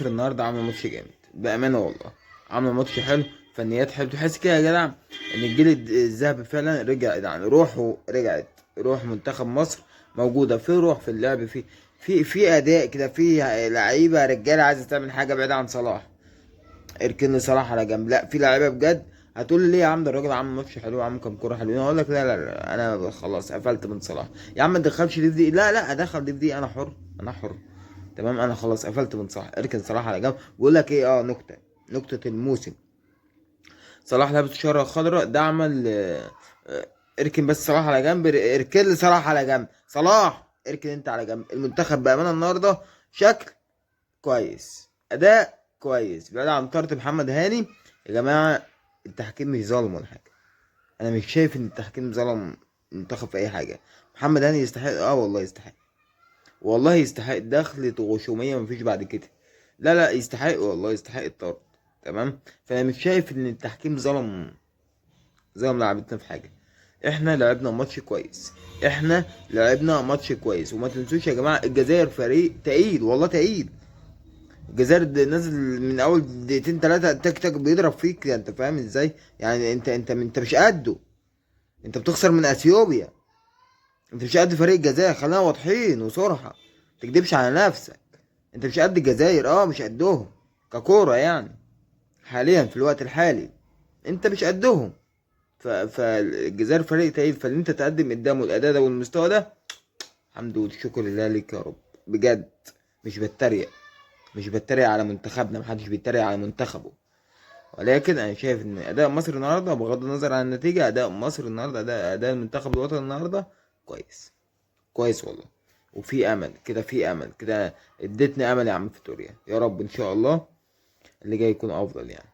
النهارده عامله ماتش جامد بامانه والله، عامله ماتش حلو، فنيات حلو، تحس كده يا جدع ان الجيل الذهبي فعلا رجع، يعني روحه رجعت، روح منتخب مصر موجودة، في روح في اللعب، في اداء كده، في لعيبة رجاله عايزه تعمل حاجة بعيد عن صلاح، اركن صلاح على جنب، لا في لعيبة بجد. هتقول لي ليه يا عم ده الراجل عامل ماتش حلو وعامل كام كورة حلوين، اقول لك لا لا لا، انا خلاص قفلت من صلاح. يا عم ما تدخلش دي في دي، لا لا ادخل دي في دي، انا حر، انا حر، تمام، انا خلاص قفلت من صلاح، اركن صلاح على جنب. بقول لك ايه، نكتة الموسم، صلاح لابس شارة خضراء دعما ل اركن بس صلاح على جنب، اركن لي صلاح على جنب، صلاح اركن انت على جنب. المنتخب بامانه النهارده شكل كويس، اداء كويس، بعيد عن طرد محمد هاني. يا جماعة التحكيم مش ظالم ولا حاجة، انا مش شايف ان التحكيم ظلم المنتخب في اي حاجة. محمد هاني يستحق، والله يستحق، والله يستحق، دخلة غشوميه مفيش بعد كده، لا لا يستحق والله، يستحق الطرد، تمام. فانا مش شايف ان التحكيم ظلم لعبتنا في حاجة، احنا لعبنا ماتش كويس، احنا لعبنا ماتش كويس. وما تنسوش يا جماعة الجزائر فريق تقيل والله تقيل، الجزائر نازل من اول دقيقتين تلاتة تك تك بيضرب فيك، انت فاهم ازاي؟ يعني انت مش قده، انت بتخسر من اثيوبيا، انت مش قد فريق الجزائر، خلينا واضحين وصراحة، ما تكدبش على نفسك، انت مش قد الجزائر، مش قدهم ككوره يعني حاليا في الوقت الحالي انت مش قدهم. فالجزائر فريق تقيل، فاللي انت تقدم قدامه الاداء ده والمستوى ده، الحمد والشكر لله لك يا رب بجد. مش بتريق، مش بتريق على منتخبنا، محدش بيتريق على منتخبه، ولكن انا شايف ان اداء مصر النهارده بغض النظر عن النتيجة، اداء مصر النهارده، اداء المنتخب الوطني النهارده كويس، كويس والله، وفي امل كده، في امل كده، اديتني امل يا عم فيتوريا، يا رب ان شاء الله اللي جاي يكون افضل يعني.